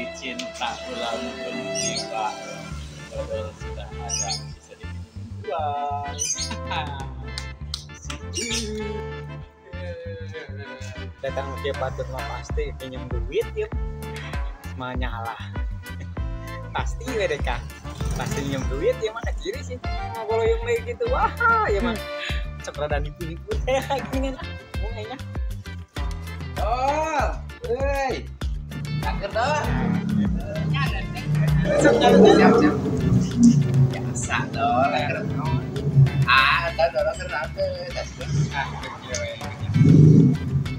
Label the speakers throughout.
Speaker 1: Ari cinta ulah benci Pak. Dodol sudah ada bisa dipinjemin uang.
Speaker 2: Datang ke patut mah pasti pinjem duit yuk. Mah nyalah. Pasti we deh kah. Pasti pinjem duit ya mah kiri sih. Kalau yang lagi gitu wah ya mah sok rada nipu-nipu teh gini kan. Mungkin
Speaker 3: Oh, euy. Cakep dong.
Speaker 2: Siap, siap.
Speaker 3: Biasa dong. Ah, entar dorong 100.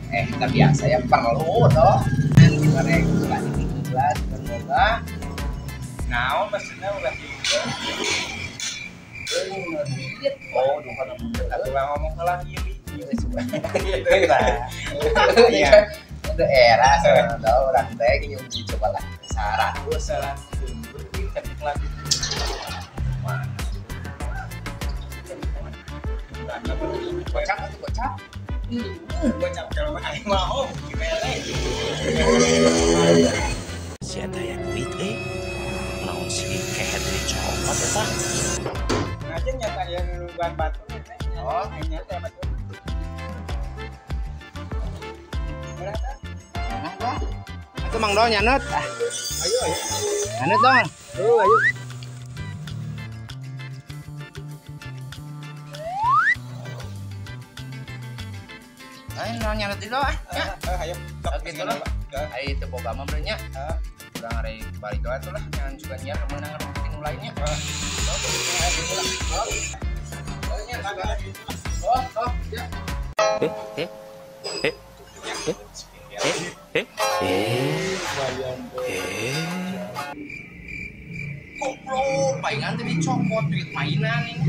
Speaker 3: Kita biasa ya perlu dong. Gimana yang suka dikit-dikit, boga.
Speaker 2: Nah, maksudnya ulah gitu.
Speaker 3: Oh, duh kan
Speaker 2: ngomong lah iri.
Speaker 3: Iya. Udah era sekarang orang teh gini coba lah 100
Speaker 2: lagi.
Speaker 3: Gocap atau gocap?
Speaker 2: Gocap kalau aing mau gimana?
Speaker 4: Si eta aya duit euy. Naon sih kehet dicopot eta?
Speaker 2: Ngajen nyata yang nungguan batu.
Speaker 3: Oh,
Speaker 2: nyata batu. Berapa?
Speaker 3: Nah, gua. Atuh Mang Dol nyanut.
Speaker 2: Ayo, ayo.
Speaker 3: Nyanut dong.
Speaker 2: Oh, ayo.
Speaker 3: Ayo nyanut dulu ah. Ya.
Speaker 2: Ayo.
Speaker 3: Oke, gitu lah. Ayo itu boga mah nya. Urang arek balik wae atuh lah, jangan suka nyiar meunang rutin nu lainnya. Oh, oh, ya. Goblok, palingan teh dicopot duit mainan ini.